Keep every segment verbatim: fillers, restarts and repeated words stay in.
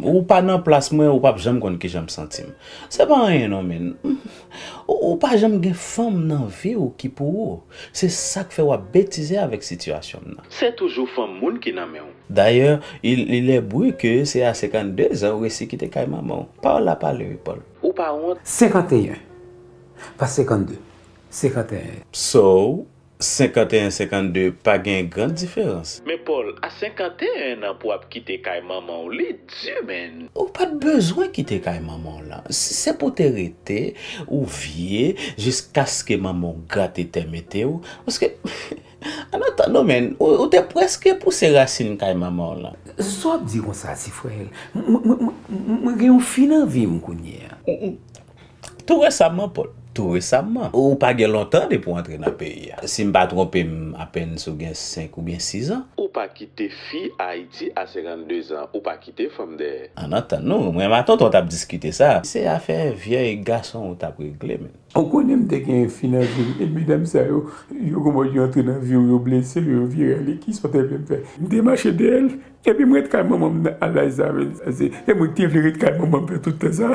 Ou pa nan plas mwen, ou p ap janm konn kijan m santi m. Se pa anyen non, men. Ou, ou pa janm gen fanm nan vi w ki pou ou. Se sa k fè w ap betize avèk sitiyasyon m nan. Se toujou fanm moun ki nan men w. Dayè, il, il est bruit que se a senkannde zan ou resi kite kay manman w. Pawòl la pale wi, Paul. Ou pa wont? Senkanteyen. Pa senkannde. Senkanteyen. So, senkanteyen senkannde pa gen gran diferans. Men Paul, a senkanteyen an pou w ap kite kay manman w, li di, men. Ou pa t bezwen kite kay manman w lan. Si se pou w te rete, ou vye, jiskaske manman w grate tè mete w. Paske, an atandan, men, ou, ou te prèske pouse rasin kay manman w lan. Sa w ap di konsa, ti frè? Mwen, mwen, mwen, mwen gen yon fi nan vi m kounye a. Tou resaman, Paul. Tou resaman. Ou pa gen lontan depi w antre nan peyi a. Si m pa twonpe m, apèn si w gen senk oubyen sis an. Ou pa kite fi Ayiti a senkanndezan. Ou pa kite fanm dèyè. Ann antann nou, mwen m a tonton t ap diskite sa. Se afè vyèy gason ou t ap regle, men. Ou konnen m te gen fi nan vi m, e medam sa yo, yo gon bò yo antre nan vi w, yo blese w, yo vire ale, kisa w te vle m fè? M te mache dèyè l, epi m ret kay manman m nan al laj sa, men, se, e mwen ki te vle ret kay manman m fè tout tan sa.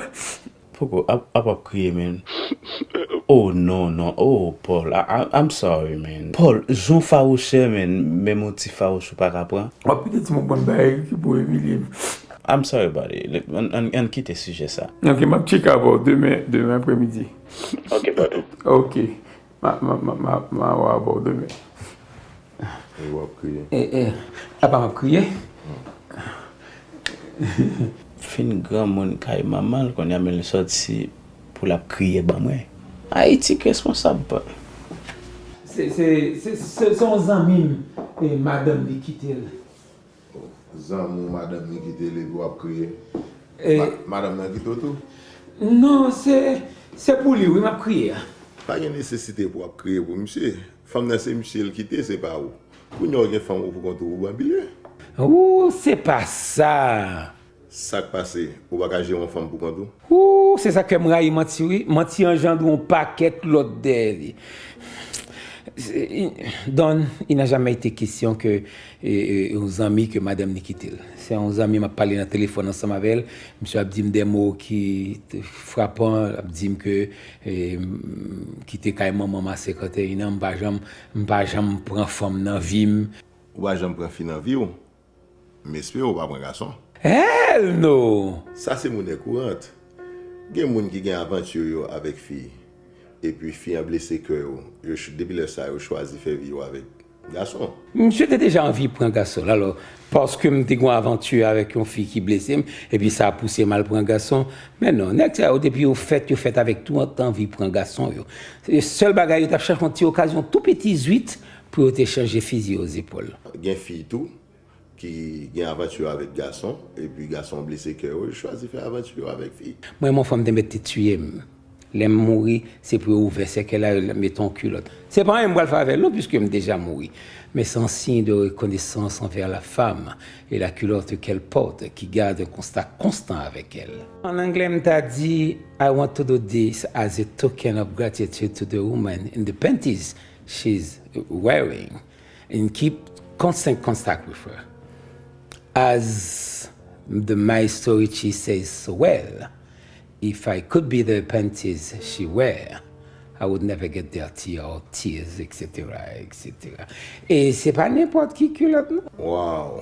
Poko, ap, ap, ap kriye, men. Oh, non, non. Oh, Paul, I, I, I'm sorry, man. Paul, jan w fawouche, men, menm yon ti fawouch ou pa ka pran. W ap kite ti moun konn bagay ki pou imilye m. I'm sorry, buddy. Ann, ann, ann kite sijè sa. Ok, m ap tcheke avè w demen, demen apremidi. Ok, pardon. Ok. Ma, ma, ma, ma, ma wè avè w demen. E w ap kriye. E, e, apa m ap kriye? Fin granmoun kay manman l, kounye a men l sòti pou l ap kriye ban mwen. Ayiti k responsab, pa. Se, se, se, se, se yon zanmi m, e madanm li kite l. Zanmi w madanm li kite l epi w ap kriye? E ma-, madanm nan kite w tou? Non, se, se pou li, wi, m ap kriye a. Pa gen nesesite pou w ap kriye pou misye. Fanm nan se misye l kite, se pa ou. Kounye a w gen fanm ou poukont ou, ou banbile. Ou, se pa sa. Sa k pase? Ou pa ka jere yon fanm poukont ou? Ou, se sa k fè m rayi manti, wi. Manti anjandre yon pakèt lòt dèyè li. Se, i, Don, il n'a jamais été question que, e, e, yon zanmi ke madanm li kite l. Se yon zanmi m ap pale nan telefòn ansanm avè l. Misye ap di m de mo ki t-, frapan, l ap di m ke, e, m kite kay manman m a senkanteyen an, m pa janm, m pa janm pran fanm nan vi m. Ou pa janm pran fi nan vi w? M espere w pa pran gason. Hell no! Sa se monè kourant. Gen moun ki gen avanti yo avèk fi, epi fi an blese kè yo, yo ch-, depi lè sa yo chwazi fè vi yo avèk gason. Misye te deja anvi pran gason l, alò, paske m te gen yon avanti avèk yon fi ki blese m, epi sa pouse m al pran gason. Men non, nèg sa yo, depi yo fèt, yo fèt avèk tout anvi pran gason yo. Sèl bagay, yo t ap chèche yon ti okazyon tou piti zwit pou yo te chanje fizi yo zepòl. Gen fi tou, ki gen avanti yo avèk gason, epi gason blese kè yo, yo chwazi fè avanti yo avèk fi. Mwen, mon fanm te mèt te tiye m. Lè m mouri, se pou yo ouvè sèkèy la, yo mete yon kilòt. Se pa anyen m pral fè avè l non, piske m deja mouri. Men se yon siy de rekonesans anvè la femme et la culotte qu'elle porte, qui garde un constat constant avec elle. An anglè, m ta di, I want to do this as a token of gratitude to the woman in the panties she's wearing. And keep constant contact with her. As the my story she says so well, if I could be the panties she wear, I would never get dirty or tears, et cetera, et cetera. E se pa nenpòt ki kilòt, non. Wow!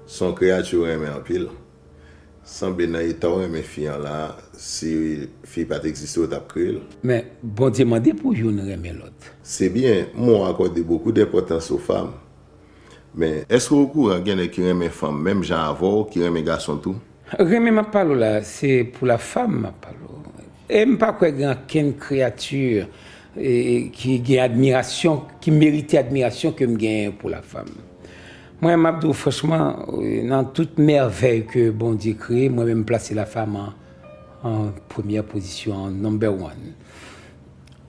Se yon kreyati w renmen anpil. Sanble nan eta w renmen fi an la, si fi pa t egziste, w t ap kreye l. Men, Bondye mande pou youn renmen lòt. C'est bien, mots accordent beaucoup d'importance aux femmes. Men, èske w okouran gen nèg ki renmen fanm menm jan avè w, ki renmen gason tou? Renmen m ap pale w la, se pou la femme m ap pale w. E m pa kwè gen ankenn kreyati, e, ki gen admirasyon, ki merite admirasyon ke m genyen pou la femme. Mwen, m ap di w franchman, e, nan tout mèvèy ke Bondye kreye, mwen menm m plase la femme an, an premyè pozisyon, an number one.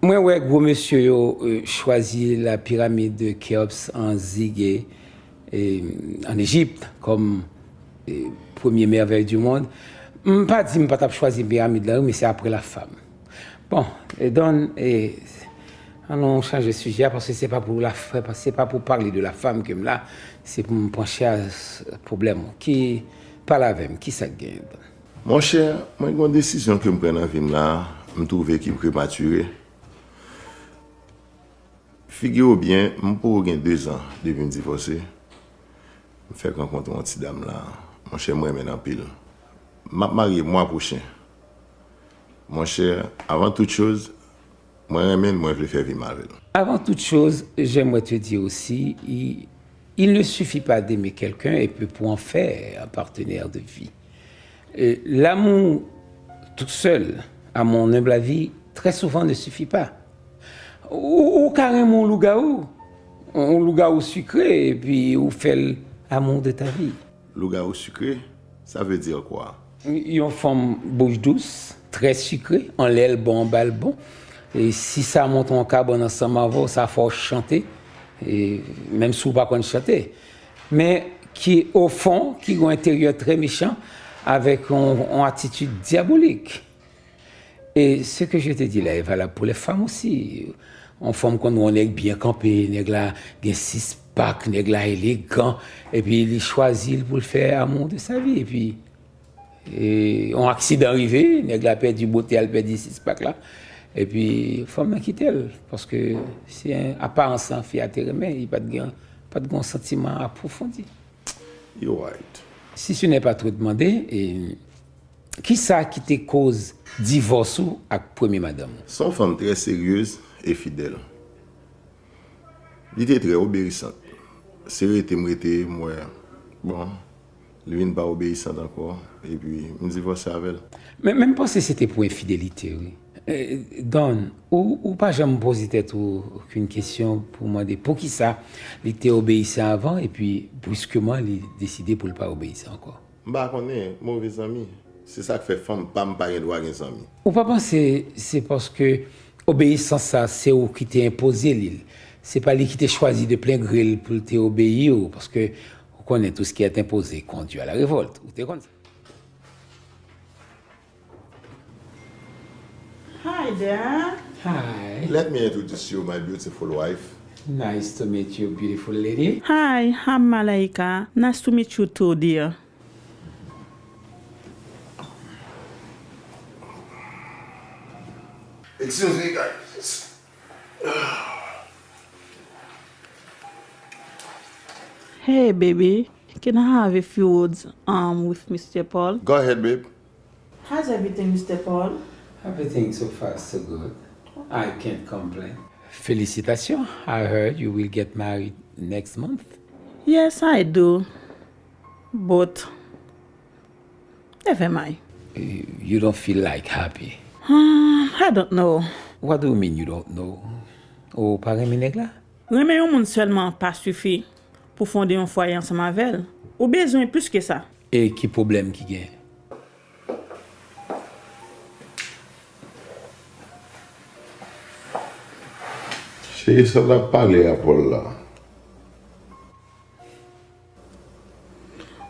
Mwen wè gwo mesye yo, e, chwazi la pyramide de Khéops an Zig e, e, an Ejip kòm, e, premye mèvèy di mond. M pa di m pa t ap chwazi pyramid la, wi, men se apre la femme. Bon, e Don, e, ann nou chanje sijè a, paske se pa pou la, se pa pou pale de la femme ke m la, se pou m panche a s-, pwoblèm ou. Ki, Pale avè m, kisa k genyen? Monchè, mwen gen yon desizyon ke m pran nan vi m la, m twouve ki prematire. Figire w byen, m poko gen dezan depi m divòse. M fèk rankontre yon ti dam la. Monchè, m renmen l anpil. M ap marye mwa pwochen. Monchè, avan tout choz, mwen renmen l, mwen vle fè vi m avè l. Avant toute chose, j'aimerais te dire aussi, il, il ne suffit pas d'aimer quelqu'un et puis pour en faire un partenaire de vie. Euh, l'amour tout seul, à mon humble avis, très souvent ne suffit pas. Ou, ou ka renmen yon lougawou, yon lougawou sikre, epi ou fè l amour de ta vie. Lougawou sikre, sa vle dire kwa? Yon fanm bouch dous, trè sikre, anlè l bon, anba l bon. E si sa monte yon kabann ansanm avè w, sa fè w chante, e menm si w pa konn chante. Men ki ofon, ki gen yon enteryè trè mechan, avèk yon, yon atitid dyabolik. Et ce que je te dis là est valable pour les femmes aussi. Yon fanm konn wè yon nèg byen kanpe, nèg la gen sis pak, nèg la elegan, epi li chwazi l pou l fè amour de sa vie. Epi, e, yon aksidan rive, nèg la pèdi bote a, l pèdi sis pak la. Epi, fanm nan kite l, paske se aparans lan fi a te renmen, li pa t gen, pa t gen yon santiman apwofondi. You right. Si ce n'est pas trop demandé, e, kisa ki te koz divòs ou ak premye madanm ou? Se yon fanm trè seryez e fidèl. Li te trè obeyisant. Se rete m rete, m wè, bon, li vin pa obeyisant ankò, epi m divòse avè l. Men, men m panse se te pou enfidelite, wi. Eh, Don, ou, ou pa janm poze tèt ou okenn kesyon pou mande poukisa li te obeyisan avan, epi briskeman li deside pou l pa obeyisan ankò? M pa konnen, move zanmi. Se sa k fè fanm pa m pa gen dwa gen zanmi. Ou pa panse se paske obeyisans sa se ou ki te enpoze li l? Se pa li ki te chwazi de plen gre l pou l te obeyi w, paske ou konnen tout ce qui est imposé conduit à la révolte. Ou te konn sa? Hi there. Hi. Let me introduce you my beautiful wife. Nice to meet you, beautiful lady. Hi, I'm Malaika. Nice to meet you too, dear. Excuse me, guys. Hey, baby. Can I have a few words um, with Mister Paul? Go ahead, babe. How's everything, Mister Paul? Everything so far so good. I can't complain. Félicitations. I heard you will get married next month. Yes, I do. But never mind. You don't feel like happy? Hmm, I don't know. What do you mean you don't know? Ou pa renmen nèg la? Renmen yon moun sèlman pa sifi pou fonde yon fwaye ansanm avè l. Ou bezwen plis ke sa. E ki pwoblèm ki gen? Se sa l ap pale a Pòl la.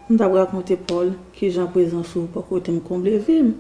M t ap rakonte Pòl kijan prezans ou bò kote m konble vi m.